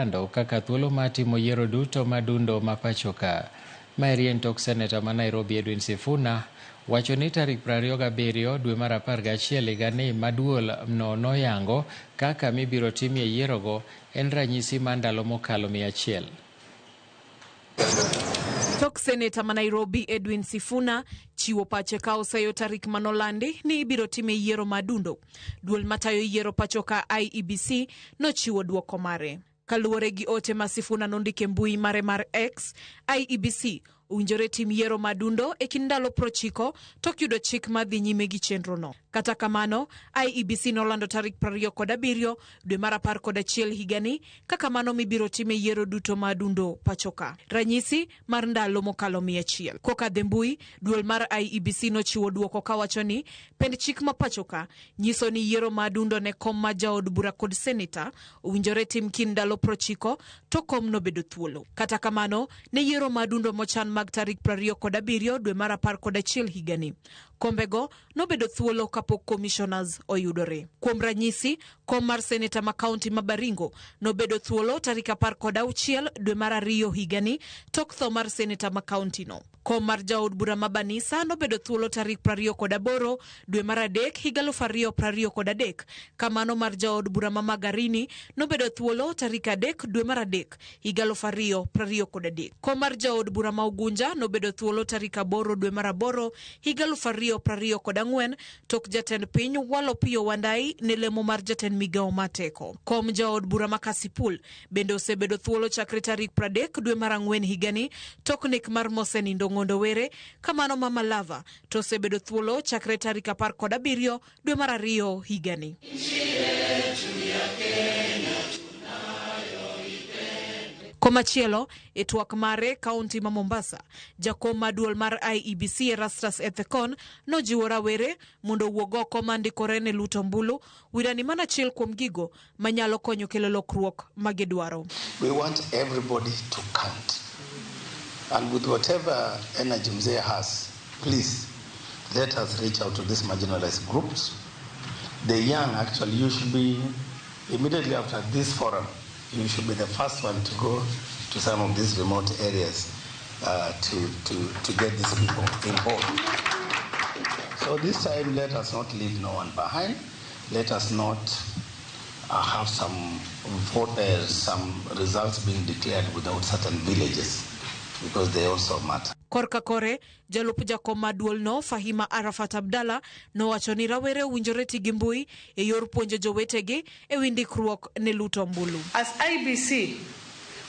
olando kaka thuolo mar timo yiero duto madundo ma pachoka. Maeri en tok seneta ma Nairobi Edwin Sifuna wacho ni tarik 27 dwe mar 11 higani ma duol no noyango kaka mibiro timie yierogo en ranyisi mar ndalo mokalo 100. Tok seneta ma Nairobi Edwin Sifuna chiwo pache ka oseyo tarik manolandi ni ibiro time yiero madundo. Duol matayo yiero pachoka IEBC nochiwo duoko mare. Kaluwore gi ote ma Sifuna nondike mbui mare mar X, IEBC owinjore tim yiero madundo e kind ndalo 90 tok yudo chik madhi nyime gi chenrono. Kata kamano, IEBC nolando tarik 27 dwe mar 11 higani kaka mano mibiro time yiero duto madundo pachoka. Ranyisi mar ndalo mokalo 100. Kokadho e mbui, duol mar IEBC nochiwo duoko kawacho ni pend chik ma pachoka nyiso ni yiero madundo ne kom ma jaod bura kod seneta owinjore tim kind ndalo 90 to kom nobedo thuolo. Kata kamano, ne yiero madundo mochan mag tarik 27 dwe mar 11 higani. Kombego nobedo thuolo kapok commissioners oyudore. Kuom ranyisi, kom mar seneta ma kaunti ma Baringo nobedo thuolo tarik 16 dwe mar 2 higani tok tho mar seneta ma kaunti no. Kom mar jaod bura ma Banisa nobedo thuolo tarik 28 dwe mar 3 higa 2023, kamano mar jaod bura ma Magarini nobedo thuolo tarik 3 dwe mar 3 higa 2023. Kom mar jaod bura ma Ugunja nobedo thuolo tarik 8 dwe mar 8 higa 2024 tok jatend piny Walo Opiyo Wandayi ne lemo mar jatend migawo ma teko. Kom jaod bura ma Kasipul bende osebedo thuolo chakre tarik 30 dwe mar 4 higani tok nek mar mosenindo Ng'ondo Were, kamano ma Malava to osebedo thuolo chakre tarik 17 dwe mar 2 higani. Komachielo, e twak mare kaunti ma Mombasa, jakom ma duol mar IEBC Erastus Ethekon nojiwo rawere mondo owuog oko mandikore ne luto ombulu, wirani mana achiel kuom gigo manyalo konyo kelo lokruok magidwaro. We want everybody to count. And with whatever energy Mzee has, please let us reach out to these marginalized groups. The young, actually, you should be, immediately after this forum, you should be the first one to go to some of these remote areas to get these people involved. So this time, let us not leave no one behind. Let us not have some vote, some results being declared without certain villages, because they also matter. Korka kore, jalup jakom ma duolno Fahima Arafat Abdalla nowacho ni rawere owinjore ti gi mbui e yor puonjo jowetegi e wi ndikruok ne luto ombulu. As IEBC,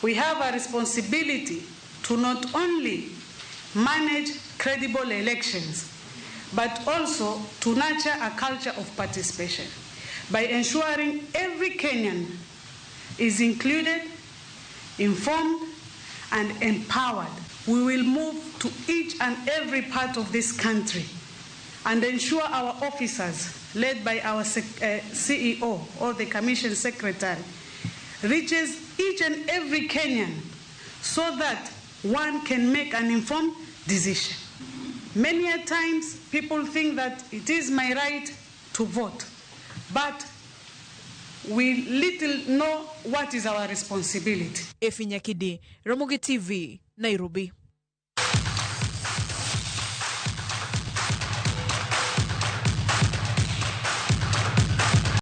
we have a responsibility to not only manage credible elections, but also to nurture a culture of participation by ensuring every Kenyan is included, informed, and empowered. We will move to each and every part of this country and ensure our officers, led by our CEO or the Commission Secretary, reaches each and every Kenyan so that one can make an informed decision. Many a times people think that it is my right to vote, but we little know what is our responsibility. Efi Nyakidi, Ramogi TV, Nairobi.